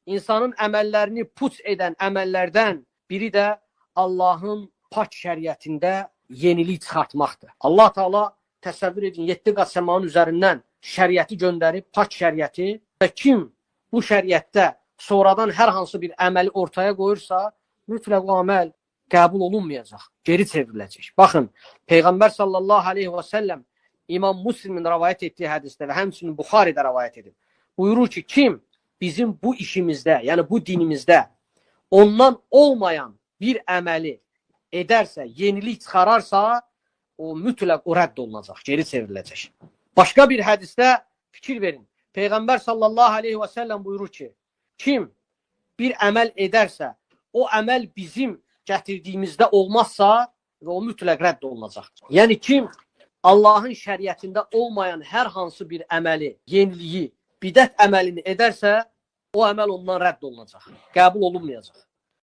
İnsanın əməllərini puç edən əməllərdən biri də Allahın pak şəriətində yenilik çıxartmaqdır. Allah Teala, təsəvvür edin, 7 qat səmanın üzərindən şəriəti göndərib, pak şəriəti, və kim bu şəriətdə sonradan hər hansı bir əməli ortaya qoyursa, mütləq o əməl qəbul olunmayacaq, geri çevriləcək. Baxın, Peyğəmbər sallallahu aleyhi və səlləm İmam Müslimin rəvayət etdiyi hədisdə və həmçinin Buxaridə rəvayət edib. Buyurur ki, kim bizim bu işimizdə, yəni bu dinimizdə ondan olmayan bir əməli edərsə, yenilik çıxararsa, o mütləq o rədd olunacaq, geri çevriləcək. Başqa bir hədisdə fikir verin. Peyğəmbər sallallahu aleyhi və səlləm buyurur ki, kim bir əməl edərsə, o əməl bizim gətirdiyimizdə olmazsa və o mütləq rədd olunacaqdır. Yəni kim Allahın şəriətində olmayan hər hansı bir əməli, yeniliyi, bidət əməlini edərsə, o əməl ondan rədd olunacaq, qəbul olunmayacaq.